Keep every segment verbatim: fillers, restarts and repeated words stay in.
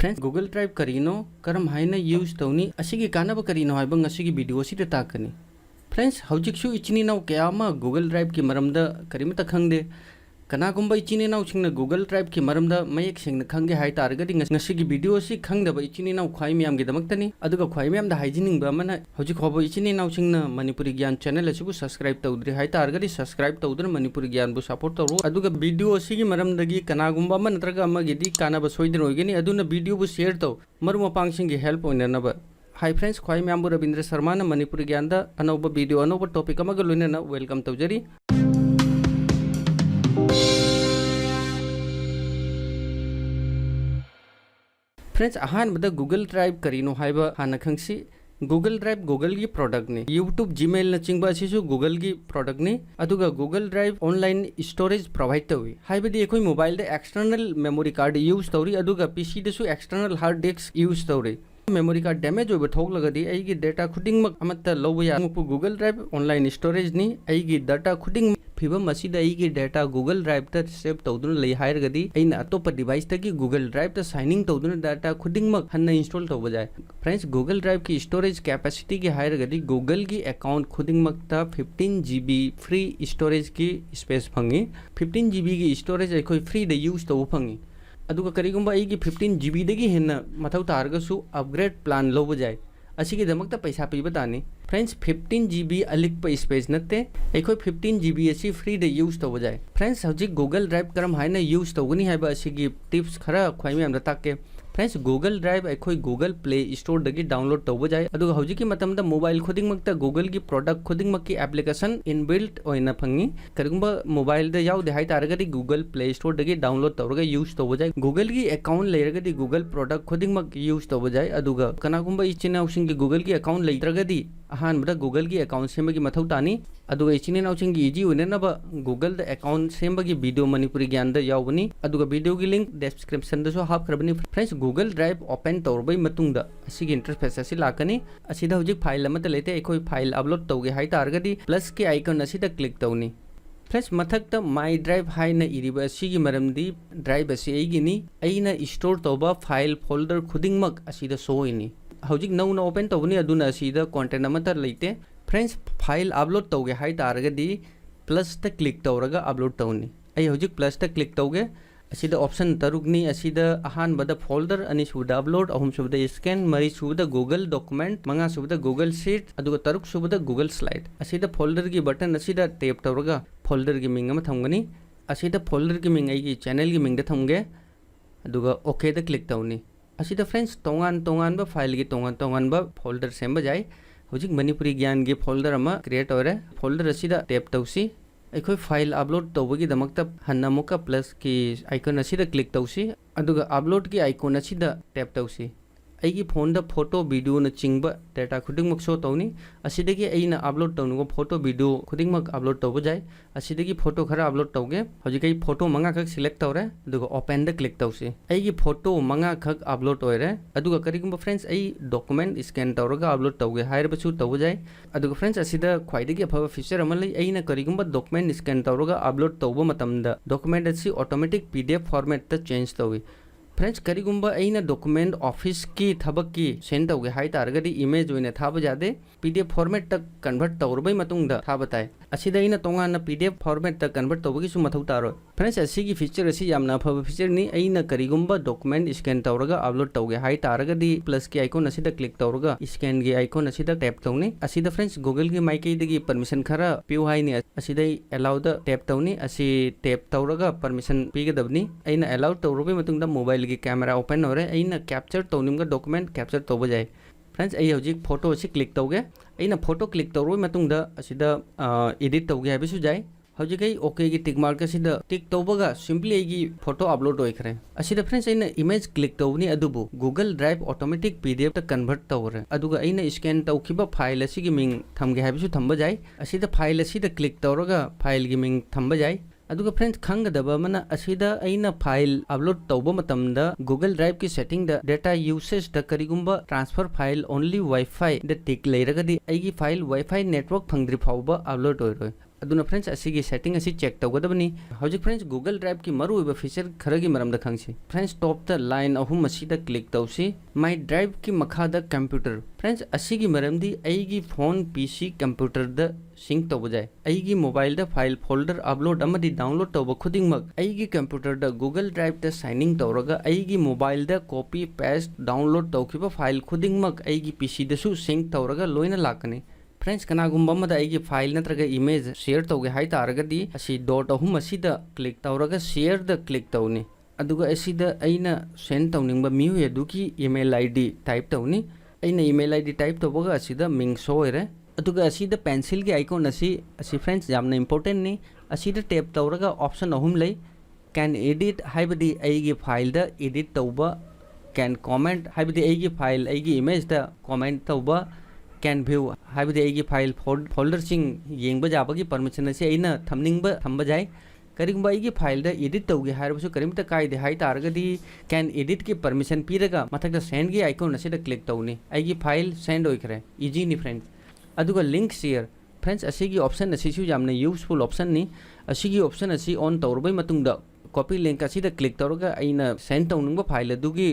Friends, Google Drive ꯀꯔꯤꯅꯣ, ꯀꯔꯝ ꯍꯥꯏꯅ use ꯇꯧꯅꯤ, ꯑꯁꯤꯒꯤ ꯀꯥꯟꯅꯕ ꯀꯔꯤꯅꯣ ꯍꯥꯏꯕ ꯉꯁꯤꯒꯤ video ꯑꯁꯤꯗ ꯇꯥꯛꯀꯅꯤ꯫ Friends, ꯍꯧꯖꯤꯛꯁꯨ ꯏꯆꯤꯟ ꯏꯅꯥꯎ ꯀꯌꯥ ꯑꯃ Google Driveꯀꯤ ꯃꯔꯝꯗ ꯀꯔꯤꯃꯠꯇ ꯈꯪꯗꯦ꯫ ꯀꯅꯥꯒꯨꯝꯕ ꯏꯆꯤꯟ ꯏꯅꯥꯎꯁꯤꯡꯅ Google Driveꯀꯤ ꯃꯔꯝꯗ ꯃꯌꯦꯛ ꯁꯦꯡꯅ ꯈꯪꯒꯦ ꯍꯥꯏ ꯇꯥꯔꯒꯗꯤ ꯉꯁ-, ꯉꯁꯤꯒꯤ video ꯑꯁꯤ ꯈꯪꯗꯕ ꯏꯆꯤꯟ ꯏꯅꯥꯎ ꯈ꯭ꯋꯥꯏ ꯃꯌꯥꯝꯒꯤꯗꯃꯛꯇꯅꯤ꯫ ꯑꯗꯨꯒ ꯈ꯭ꯋꯥꯏ ꯃꯌꯥꯝꯗ ꯍꯥꯏꯖꯅꯤꯡꯕ ꯑꯃꯅ, ꯍꯧꯖꯤꯛ ꯐꯥꯎꯕ ꯏꯆꯤꯟ ꯏꯅꯥꯎꯁꯤꯡꯅ ꯃꯅꯤꯄꯨꯔꯤ ꯒ꯭ꯌꯥꯟ channel ꯑꯁꯤꯕꯨ subscribe ꯇꯧꯗ꯭ꯔꯤ ꯍꯥꯏ ꯇꯥꯔꯒꯗꯤ subscribe ꯇꯧꯗꯨꯅ ꯃꯅꯤꯄꯨꯔꯤ ꯒ꯭ꯌꯥꯟꯕꯨ support ꯇꯧꯔꯣ꯫ ꯑꯗꯨꯒ video ꯑꯁꯤꯒꯤ ꯃꯔꯝꯗꯒꯤ ꯀꯅꯥꯒꯨꯝꯕ ꯑꯃ ꯅꯠꯇ꯭ꯔꯒ ꯑꯃꯒꯤꯗꯤ ꯀꯥꯟꯅꯕ ꯁꯣꯏꯗꯅ ꯑꯣꯏꯒꯅꯤ, ꯑꯗꯨꯅ videoꯕꯨ share ꯇꯧ, ꯃꯔꯨꯞ ꯃꯄꯥꯡꯁꯤꯡꯒꯤ help ꯑꯣꯏꯅꯅꯕ꯫ Hi friends, ꯈ꯭ꯋꯥꯏ ꯃꯌꯥꯝꯕꯨ ꯔꯕꯤꯟꯗ꯭ꯔ ꯁꯔꯃꯥꯅ ꯃꯅꯤꯄꯨꯔꯤ ꯒ꯭ꯌꯥꯟꯗ ꯑꯅꯧꯕ video, ꯑꯅꯧꯕ topic ꯑꯃꯒ ꯂꯣꯏꯅꯅ welcome ꯇꯧꯖꯔꯤ꯫ Friends, ꯑꯍꯥꯟꯕꯗ Google Drive ꯀꯔꯤꯅꯣ ꯍꯥꯏꯕ ꯍꯥꯟꯅ ꯈꯪꯁꯤ꯫ Google Drive Googleꯒꯤ productꯅꯤ꯫ YouTube, Gmailꯅꯆꯤꯡꯕ ꯑꯁꯤꯁꯨ Googleꯒꯤ productꯅꯤ꯫ ꯑꯗꯨꯒ Google Drive online storage provide ꯇꯧꯏ, ꯍꯥꯏꯕꯗꯤ ꯑꯩꯈꯣꯏ mobileꯗ external memory card use ꯇꯧꯔꯤ, ꯑꯗꯨꯒ PCꯗꯁꯨ external hard disk use ꯇꯧꯔꯤ꯫ Memory card damage ꯑꯣꯏꯕ ꯊꯣꯛꯂꯒꯗꯤ ꯑꯩꯒꯤ data ꯈꯨꯗꯤꯡꯃꯛ ꯑꯃꯠꯇ ꯂꯧꯕ ꯌꯥ-, ꯑꯃꯨꯛꯄꯨ Google Drive online storageꯅꯤ꯫ ꯑꯩꯒꯤ data ꯈꯨꯗꯤꯡꯃꯛ ꯐꯤꯕꯝ ꯑꯁꯤꯗ ꯑꯩꯒꯤ data Google Driveꯇ save ꯇꯧꯗꯨꯅ ꯂꯩ ꯍꯥꯏꯔꯒꯗꯤ ꯑꯩꯅ ꯑꯇꯣꯞꯄ deviceꯇꯒꯤ Google Driveꯇ signing ꯇꯧꯗꯨꯅ data ꯈꯨꯗꯤꯡꯃꯛ ꯍꯟꯅ install ꯇꯧꯕ ꯌꯥꯏ꯫ Friends, Google Driveꯀꯤ storage capacityꯒꯤ ꯍꯥꯏꯔꯒꯗꯤ Googleꯒꯤ account ꯈꯨꯗꯤꯡꯃꯛꯇ fifteen GB free storageꯀꯤ space ꯐꯪꯉꯤ꯫ Fifteen GBꯒꯤ storage ꯑꯩꯈꯣꯏ freeꯗ use ꯇꯧꯕ ꯐꯪꯉꯤ꯫ ꯑꯗꯨꯒ ꯀꯔꯤꯒꯨꯝꯕ ꯑꯩꯒꯤ fifteen GBꯗꯒꯤ ꯍꯦꯟꯅ ꯃꯊꯧ ꯇꯥꯔꯒꯁꯨ upgrade plan ꯂꯧꯕ ꯌꯥꯏ꯫ ꯑꯁꯤꯒꯤꯗꯃꯛꯇ ꯄꯩꯁꯥ ꯄꯤꯕ ꯇꯥꯅꯤ꯫ Friends, fifteen GB ꯑꯂꯤꯛꯄ space ꯅꯠꯇꯦ꯫ ꯑꯩꯈꯣꯏ fifteen GB ꯑꯁꯤ freeꯗ use ꯇꯧꯕ ꯌꯥꯏ꯫ Friends, ꯍꯧꯖꯤꯛ Google Drive ꯀꯔꯝ ꯍꯥꯏꯅ use ꯇꯧꯒꯅꯤ ꯍꯥꯏꯕ ꯑꯁꯤꯒꯤ tips ꯈꯔ ꯈ꯭ꯋꯥꯏ ꯃꯌꯥꯝꯗ ꯇꯥꯛꯀꯦ꯫ Friends, Google Drive ꯑꯩꯈꯣꯏ Google Play Storeꯗꯒꯤ download ꯇꯧꯕ ꯌꯥꯏ꯫ ꯑꯗꯨꯒ ꯍꯧꯖꯤꯛꯀꯤ ꯃꯇꯝꯗ mobile ꯈꯨꯗꯤꯡꯃꯛꯇ Googleꯒꯤ product ꯈꯨꯗꯤꯡꯃꯛꯀꯤ application inbuilt ꯑꯣꯏꯅ ꯐꯪꯉꯤ꯫ ꯀꯔꯤꯒꯨꯝꯕ mobileꯗ ꯌꯥꯎꯗꯦ ꯍꯥꯏ ꯇꯥꯔꯒꯗꯤ Google Play Storeꯗꯒꯤ download ꯇꯧꯔꯒ use ꯇꯧꯕ ꯌꯥꯏ꯫ Googleꯒꯤ account ꯂꯩꯔꯒꯗꯤ Google product ꯈꯨꯗꯤꯡꯃꯛ use ꯇꯧꯕ ꯌꯥꯏ꯫ ꯑꯗꯨꯒ ꯀꯅꯥꯒꯨꯝꯕ ꯏꯆꯤꯟ ꯏꯅꯥꯎꯁꯤꯡꯒꯤ Googleꯒꯤ account ꯂꯩꯇ꯭ꯔꯒꯗꯤ ꯑꯍꯥꯟꯕꯗ Googleꯒꯤ account ꯁꯦꯝꯕꯒꯤ ꯃꯊꯧ ꯇꯥꯅꯤ꯫ ꯑꯗꯨꯒ ꯏꯆꯤꯟ ꯏꯅꯥꯎꯁꯤꯡꯒꯤ easy ꯑꯣꯏꯅꯅꯕ Googleꯗ account ꯁꯦꯝꯕꯒꯤ video ꯃꯅꯤꯄꯨꯔꯤ ꯒ꯭ꯌꯥꯟꯗ ꯌꯥꯎꯕꯅꯤ꯫ ꯑꯗꯨꯒ videoꯒꯤ link descriptionꯗꯁꯨ ꯍꯥꯞꯈ꯭ꯔꯕꯅꯤ꯫ Friends, Google Drive open ꯇꯧꯔꯕꯩ ꯃꯇꯨꯡꯗ ꯑꯁꯤꯒꯤ interface ꯑꯁꯤ ꯂꯥꯛꯀꯅꯤ꯫ ꯑꯁꯤꯗ ꯍꯧꯖꯤꯛ file ꯑꯃꯠꯇ ꯂꯩꯇꯦ, ꯑꯩꯈꯣꯏ file upload ꯇꯧꯒꯦ ꯍꯥꯏ ꯇꯥꯔꯒꯗꯤ plusꯀꯤ icon ꯑꯁꯤꯗ click ꯇꯧꯅꯤ꯫ Friends, ꯃꯊꯛꯇ My Drive ꯍꯥꯏꯅ ꯏꯔꯤꯕ ꯑꯁꯤꯒꯤ ꯃꯔꯝꯗꯤ drive ꯑꯁꯤ ꯑꯩꯒꯤꯅꯤ꯫ ꯑꯩꯅ store ꯇꯧꯕ file folder ꯈꯨꯗꯤꯡꯃꯛ ꯑꯁꯤꯗ show ꯑꯣꯏꯅꯤ꯫ ꯍꯧꯖꯤꯛ ꯅꯧꯅ open ꯇꯧꯕꯅꯤ, ꯑꯗꯨꯅ ꯑꯁꯤꯗ content ꯑꯃꯠꯇ ꯂꯩꯇꯦ꯫ Friends, file upload ꯇꯧꯒꯦ ꯍꯥꯏ ꯇꯥꯔꯒꯗꯤ plusꯇ click ꯇꯧꯔꯒ upload ꯇꯧꯅꯤ꯫ ꯑꯩ ꯍꯧꯖꯤꯛ plusꯇ click ꯇꯧꯒꯦ꯫ ꯑꯁꯤꯗ option ꯇꯔꯨꯛꯅꯤ꯫ ꯑꯁꯤꯗ ꯑꯍꯥꯟꯕꯗ folder, ꯑꯅꯤꯁꯨꯕꯗ upload, ꯑꯍꯨꯝꯁꯨꯕꯗ scan, ꯃꯔꯤꯁꯨꯕꯗ Google Document, ꯃꯉꯥꯁꯨꯕꯗ Google Sheet, ꯑꯗꯨꯒ ꯇꯔꯨꯛꯁꯨꯕꯗ Google Slide꯫ ꯑꯁꯤꯗ folderꯒꯤ button ꯑꯁꯤꯗ tap ꯇꯧꯔꯒ folderꯒꯤ ꯃꯤꯡ ꯑꯃ ꯊꯝꯒꯅꯤ꯫ ꯑꯁꯤꯗ folderꯒꯤ ꯃꯤꯡ ꯑꯩꯒꯤ channelꯒꯤ ꯃꯤꯡꯗ ꯊꯝꯒꯦ, ꯑꯗꯨꯒ OKꯗ click ꯇꯧꯅꯤ꯫ ꯑꯁꯤꯗ friends, ꯇꯣꯉꯥꯟ ꯇꯣꯉꯥꯟꯕ fileꯒꯤ ꯇꯣꯉꯥꯟ ꯇꯣꯉꯥꯟꯕ folder ꯁꯦꯝꯕ ꯌꯥꯏ꯫ ꯍꯧꯖꯤꯛ ꯃꯅꯤꯄꯨꯔꯤ ꯒ꯭ꯌꯥꯟꯒꯤ folder ꯑꯃ create ꯑꯣꯏꯔꯦ꯫ Folder ꯑꯁꯤꯗ tap ꯇꯧꯁꯤ꯫ ꯑꯩꯈꯣꯏ file upload ꯇꯧꯕꯒꯤꯗꯃꯛꯇ ꯍꯟꯅ ꯑꯃꯨꯛꯀ plusꯀꯤ icon ꯑꯁꯤꯗ click ꯇꯧꯁꯤ, ꯑꯗꯨꯒ uploadꯀꯤ icon ꯑꯁꯤꯗ tap ꯇꯧꯁꯤ꯫ ꯑꯩꯒꯤ phoneꯗ photo, videoꯅꯆꯤꯡꯕ data ꯈꯨꯗꯤꯡꯃꯛ show ꯇꯧꯅꯤ꯫ ꯑꯁꯤꯗꯒꯤ ꯑꯩꯅ upload ꯇꯧꯅꯤꯡꯕ photo, video ꯈꯨꯗꯤꯡꯃꯛ upload ꯇꯧꯕ ꯌꯥꯏ꯫ ꯑꯁꯤꯗꯒꯤ photo ꯈꯔ upload ꯇꯧꯒꯦ꯫ ꯍꯧꯖꯤꯛ ꯑꯩ photo ꯃꯉꯥꯈꯛ select ꯇꯧꯔꯦ, ꯑꯗꯨꯒ openꯗ click ꯇꯧꯁꯤ꯫ ꯑꯩꯒꯤ photo ꯃꯉꯥꯈꯛ upload ꯑꯣꯏꯔꯦ꯫ ꯑꯗꯨꯒ ꯀꯔꯤꯒꯨꯝꯕ friends, ꯑꯩ document scan ꯇꯧꯔꯒ upload ꯇꯧꯒꯦ ꯍꯥꯏꯔꯕꯁꯨ ꯇꯧꯕ ꯌꯥꯏ꯫ ꯑꯗꯨꯒ friends, ꯑꯁꯤꯗ ꯈ꯭ꯋꯥꯏꯗꯒꯤ ꯑꯐꯕ feature ꯑꯃ ꯂꯩ꯫ ꯑꯩꯅ ꯀꯔꯤꯒꯨꯝꯕ document scan ꯇꯧꯔꯒ upload ꯇꯧꯕ ꯃꯇꯝꯗ document ꯑꯁꯤ automatic PDF formatꯇ change ꯇꯧꯏ꯫ Friends, ꯀꯔꯤꯒꯨꯝꯕ ꯑꯩꯅ document officeꯀꯤ ꯊꯕꯛꯀꯤ send ꯇꯧꯒꯦ ꯍꯥꯏ ꯇꯥꯔꯒꯗꯤ image ꯑꯣꯏꯅ ꯊꯥꯕ ꯌꯥꯗꯦ, PDF formatꯇ convert ꯇꯧꯔꯕꯩ ꯃꯇꯨꯡꯗ ꯊꯥꯕ ꯇꯥꯏ꯫ ꯑꯁꯤꯗ ꯑꯩꯅ ꯇꯣꯉꯥꯟꯅ PDF formatꯇ convert ꯇꯧꯕꯒꯤꯁꯨ ꯃꯊꯧ ꯇꯥꯔꯣꯏ꯫ Friends, ꯑꯁꯤꯒꯤ feature ꯑꯁꯤ ꯌꯥꯝꯅ ꯑꯐꯕ featureꯅꯤ꯫ ꯑꯩꯅ ꯀꯔꯤꯒꯨꯝꯕ document scan ꯇꯧꯔꯒ upload ꯇꯧꯒꯦ ꯍꯥꯏ ꯇꯥꯔꯒꯗꯤ plusꯀꯤ icon ꯑꯁꯤꯗ click ꯇꯧꯔꯒ scanꯒꯤ icon ꯑꯁꯤꯗ tap ꯇꯧꯅꯤ꯫ ꯑꯁꯤꯗ friends, Googleꯒꯤ ꯃꯥꯏꯀꯩꯗꯒꯤ permission ꯈꯔ ꯄꯤꯌꯨ ꯍꯥꯏꯅꯤ꯫ ꯑꯁꯤꯗ ꯑꯩ allowꯗ tap ꯇꯧꯅꯤ꯫ ꯑꯁꯤ tap ꯇꯧꯔꯒ permission ꯄꯤꯒꯗꯕꯅꯤ꯫ ꯑꯩꯅ allow ꯇꯧꯔꯕꯩ ꯃꯇꯨꯡꯗ mobileꯒꯤ camera open ꯑꯣꯏꯔꯦ꯫ ꯑꯩꯅ capture ꯇꯧꯅꯤꯡꯕ document capture ꯇꯧꯕ ꯌꯥꯏ꯫ Friends, ꯑꯩ ꯍꯧꯖꯤꯛ photo ꯑꯁꯤ click ꯇꯧꯒꯦ꯫ ꯑꯩꯅ photo click ꯇꯧꯔꯕ ꯃꯇꯨꯡꯗ ꯑꯁꯤꯗ, ꯑ, edit ꯇꯧꯒꯦ ꯍꯥꯏꯕꯁꯨ ꯌꯥꯏ꯫ ꯍꯧꯖꯤꯛ ꯑꯩ OKꯒꯤ tick mark ꯑꯁꯤꯗ tick ꯇꯧꯕꯒ simply ꯑꯩꯒꯤ photo upload ꯑꯣꯏꯈ꯭ꯔꯦ꯫ ꯑꯁꯤꯗ friends, ꯑꯩꯅ image click ꯇꯧꯕꯅꯤ, ꯑꯗꯨꯕꯨ Google Drive automatic PDFꯇ convert ꯇꯧꯔꯦ꯫ ꯑꯗꯨꯒ ꯑꯩꯅ scan ꯇꯧꯈꯤꯕ file ꯑꯁꯤꯒꯤ ꯃꯤꯡ ꯊꯝꯒꯦ ꯍꯥꯏꯕꯁꯨ ꯊꯝꯕ ꯌꯥꯏ꯫ ꯑꯁꯤꯗ file ꯑꯁꯤꯗ click ꯇꯧꯔꯒ fileꯒꯤ ꯃꯤꯡ ꯊꯝꯕ ꯌꯥꯏ꯫ ꯑꯗꯨꯒ friends, ꯈꯪꯒꯗꯕ ꯑꯃꯅ, ꯑꯁꯤꯗ ꯑꯩꯅ file upload ꯇꯧꯕ ꯃꯇꯝꯗ Google Driveꯀꯤ settingꯗ data usageꯇ ꯀꯔꯤꯒꯨꯝꯕ transfer file only Wi-Fiꯗ tick ꯂꯩꯔꯒꯗꯤ ꯑꯩꯒꯤ file Wi-Fi network ꯐꯪꯗ꯭ꯔꯤ ꯐꯥꯎꯕ upload ꯑꯣꯏꯔꯣꯏ꯫ ꯑꯗꯨꯅ friends, ꯑꯁꯤꯒꯤ setting ꯑꯁꯤ check ꯇꯧꯒꯗꯕꯅꯤ꯫ ꯍꯧꯖꯤꯛ friends, Google Driveꯀꯤ ꯃꯔꯨꯑꯣꯏꯕ feature ꯈꯔꯒꯤ ꯃꯔꯝꯗ ꯈꯪꯁꯤ꯫ Friends, topꯇ line ꯑꯍꯨꯝ ꯑꯁꯤꯗ click ꯇꯧꯁꯤ꯫ My Driveꯀꯤ ꯃꯈꯥꯗ computer꯫ Friends, ꯑꯁꯤꯒꯤ ꯃꯔꯝꯗꯤ ꯑꯩꯒꯤ phone, P C, computerꯗ sync ꯇꯧꯕ ꯌꯥꯏ꯫ ꯑꯩꯒꯤ mobileꯗ file, folder upload ꯑꯃꯗꯤ download ꯇꯧꯕ ꯈꯨꯗꯤꯡꯃꯛ ꯑꯩꯒꯤ computerꯗ Google Driveꯇ signing ꯇꯧꯔꯒ ꯑꯩꯒꯤ mobileꯗ copy, paste, download ꯇꯧꯈꯤꯕ file ꯈꯨꯗꯤꯡꯃꯛ ꯑꯩꯒꯤ PCꯗꯁꯨ sync ꯇꯧꯔꯒ ꯂꯣꯏꯅ ꯂꯥꯛꯀꯅꯤ꯫ Friends, ꯀꯅꯥꯒꯨꯝꯕ ꯑꯃꯗ ꯑꯩꯒꯤ file ꯅꯠꯇ꯭ꯔꯒ image share ꯇꯧꯒꯦ ꯍꯥꯏ ꯇꯥꯔꯒꯗꯤ, ꯑꯁꯤ dot ꯑꯍꯨꯝ ꯑꯁꯤꯗ click ꯇꯧꯔꯒ shareꯗ click ꯇꯧꯅꯤ꯫ ꯑꯗꯨꯒ ꯑꯁꯤꯗ ꯑꯩꯅ send ꯇꯧꯅꯤꯡꯕ ꯃꯤꯑꯣꯏ ꯑꯗꯨꯒꯤ email ID type ꯇꯧꯅꯤ꯫ ꯑꯩꯅ email ID type ꯇꯧꯕꯒ ꯑꯁꯤꯗ ꯃꯤꯡ show ꯑꯣꯏꯔꯦ꯫ ꯑꯗꯨꯒ ꯑꯁꯤꯗ pencilꯒꯤ icon ꯑꯁꯤ, ꯑꯁꯤ friends, ꯌꯥꯝꯅ importantꯅꯤ꯫ ꯑꯁꯤꯗ tap ꯇꯧꯔꯒ option ꯑꯍꯨꯝ ꯂꯩ꯫ Can edit ꯍꯥꯏꯕꯗꯤ ꯑꯩꯒꯤ fileꯗ edit ꯇꯧꯕ, can comment ꯍꯥꯏꯕꯗꯤ ꯑꯩꯒꯤ file, ꯑꯩꯒꯤ imageꯇ comment ꯇꯧꯕ, can view ꯍꯥꯏꯕꯗꯤ ꯑꯩꯒꯤ file, fol-, folderꯁꯤꯡ ꯌꯦꯡꯕ ꯌꯥꯕꯒꯤ permission ꯑꯁꯤ ꯑꯩꯅ ꯊꯝꯅꯤꯡꯕ ꯊꯝꯕ ꯌꯥꯏ꯫ ꯀꯔꯤꯒꯨꯝꯕ ꯑꯩꯒꯤ fileꯗ edit ꯇꯧꯒꯦ ꯍꯥꯏꯔꯕꯁꯨ ꯀꯔꯤꯝꯇ ꯀꯥꯏꯗꯦ ꯍꯥꯏ ꯇꯥꯔꯒꯗꯤ, can editꯀꯤ permission ꯄꯤꯔꯒ ꯃꯊꯛꯇ sendꯒꯤ icon ꯑꯁꯤꯗ click ꯇꯧꯅꯤ꯫ ꯑꯩꯒꯤ file send ꯑꯣꯏꯈ꯭ꯔꯦ꯫ Easyꯅꯤ friends꯫ ꯑꯗꯨꯒ link share꯫ Friends, ꯑꯁꯤꯒꯤ option ꯑꯁꯤꯁꯨ ꯌꯥꯝꯅ useful optionꯅꯤ꯫ ꯑꯁꯤꯒꯤ option ꯑꯁꯤ on ꯇꯧꯔꯕꯩ ꯃꯇꯨꯡꯗ, copy link ꯑꯁꯤꯗ click ꯇꯧꯔꯒ ꯑꯩꯅ send ꯇꯧꯅꯤꯡꯕ file ꯑꯗꯨꯒꯤ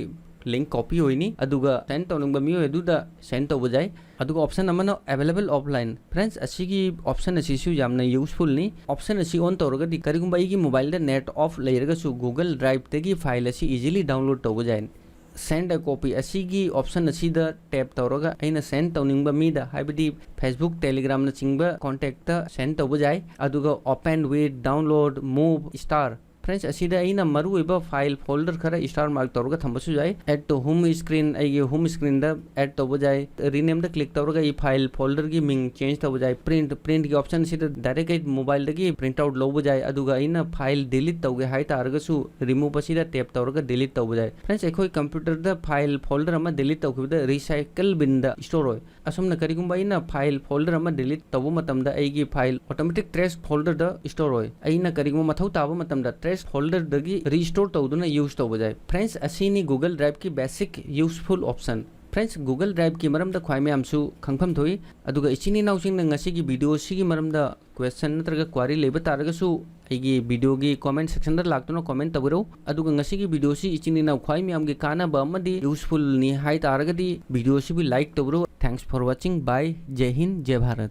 link copy ꯑꯣꯏꯅꯤ, ꯑꯗꯨꯒ send ꯇꯧꯅꯤꯡꯕ ꯃꯤꯑꯣꯏ ꯑꯗꯨꯗ send ꯇꯧꯕ ꯌꯥꯏ꯫ ꯑꯗꯨꯒ option ꯑꯃꯅ available offline꯫ Friends, ꯑꯁꯤꯒꯤ option ꯑꯁꯤꯁꯨ ꯌꯥꯝꯅ usefulꯅꯤ꯫ Option ꯑꯁꯤ on ꯇꯧꯔꯒꯗꯤ ꯀꯔꯤꯒꯨꯝꯕ ꯑꯩꯒꯤ mobileꯗ net off ꯂꯩꯔꯒꯁꯨ Google Driveꯇꯒꯤ file ꯑꯁꯤ easily download ꯇꯧꯕ ꯌꯥꯏ꯫ Send a copy ꯑꯁꯤꯒꯤ option ꯑꯁꯤꯗ tap ꯇꯧꯔꯒ ꯑꯩꯅ send ꯇꯧꯅꯤꯡꯕ ꯃꯤꯗ, ꯍꯥꯏꯕꯗꯤ Facebook, Telegramꯅꯆꯤꯡꯕ contactꯇ send ꯇꯧꯕ ꯌꯥꯏ꯫ ꯑꯗꯨꯒ open with, download, move, star꯫ Friends, ꯑꯁꯤꯗ ꯑꯩꯅ ꯃꯔꯨꯑꯣꯏꯕ file, folder ꯈꯔ star mark ꯇꯧꯔꯒ ꯊꯝꯕꯁꯨ ꯌꯥꯏ꯫ Add to home screen, ꯑꯩꯒꯤ home screenꯗ add ꯇꯧꯕ ꯌꯥꯏ꯫ Renameꯗ click ꯇꯧꯔꯒ ꯑꯩ file, folderꯒꯤ ꯃꯤꯡ change ꯇꯧꯕ ꯌꯥꯏ꯫ Print, printꯀꯤ option ꯑꯁꯤꯗ direct ꯑꯩ mobileꯗꯒꯤ print out ꯂꯧꯕ ꯌꯥꯏ꯫ ꯑꯗꯨꯒ ꯑꯩꯅ file delete ꯇꯧꯒꯦ ꯍꯥꯏ ꯇꯥꯔꯒꯁꯨ remove ꯑꯁꯤꯗ tap ꯇꯧꯔꯒ delete ꯇꯧꯕ ꯌꯥꯏ꯫ Friends, ꯑꯩꯈꯣꯏ computerꯗ file, folder ꯑꯃ delete ꯇꯧꯈꯤꯕꯗ recycle binꯗ store ꯑꯣꯏ꯫ ꯑꯁꯨꯝꯅ ꯀꯔꯤꯒꯨꯝꯕ ꯑꯩꯅ file, folder ꯑꯃ delete ꯇꯧꯕ ꯃꯇꯝꯗ ꯑꯩꯒꯤ file automatic trash folderꯗ store ꯑꯣꯏ꯫ ꯑꯩꯅ ꯀꯔꯤꯒꯨꯝꯕ ꯃꯊꯧ ꯇꯥꯕ ꯃꯇꯝꯗ trash folderꯗꯒꯤ restore ꯇꯧꯗꯨꯅ use ꯇꯧꯕ ꯌꯥꯏ꯫ Friends, ꯑꯁꯤꯅꯤ Google Driveꯀꯤ basic useful option꯫ Friends, Google Drive ꯀꯤ ꯃꯔꯝꯗ ꯈ꯭ꯋꯥꯏ ꯃꯌꯥꯝꯁꯨ ꯈꯪꯐꯝ ꯊꯣꯛꯏ꯫ ꯑꯗꯨꯒ ꯏꯆꯤꯟ ꯏꯅꯥꯎꯁꯤꯡꯅ ꯉꯁꯤꯒꯤ video ꯁꯤꯒꯤ ꯃꯔꯝꯗ question ꯅꯠꯇ꯭ꯔꯒ query ꯂꯩꯕ ꯇꯥꯔꯒꯁꯨ ꯑꯩꯒꯤ video ꯒꯤ comment section ꯗ ꯂꯥꯛꯇꯨꯅ comment ꯇꯧꯕꯤꯔꯛꯎ꯫ ꯑꯗꯨꯒ ꯉꯁꯤꯒꯤ video ꯁꯤ ꯏꯆꯤꯟ ꯏꯅꯥꯎ ꯈ꯭ꯋꯥꯏ ꯃꯌꯥꯝꯒꯤ ꯀꯥꯟꯅꯕ ꯑꯃꯗꯤ useful ꯅꯤ ꯍꯥꯏ ꯇꯥꯔꯒꯗꯤ video ꯁꯤꯕꯨ like ꯇꯧꯕꯤꯔꯛꯎ꯫ Thanks for watching. Bye. ꯖꯩ Hind, ꯖꯩ Bharat.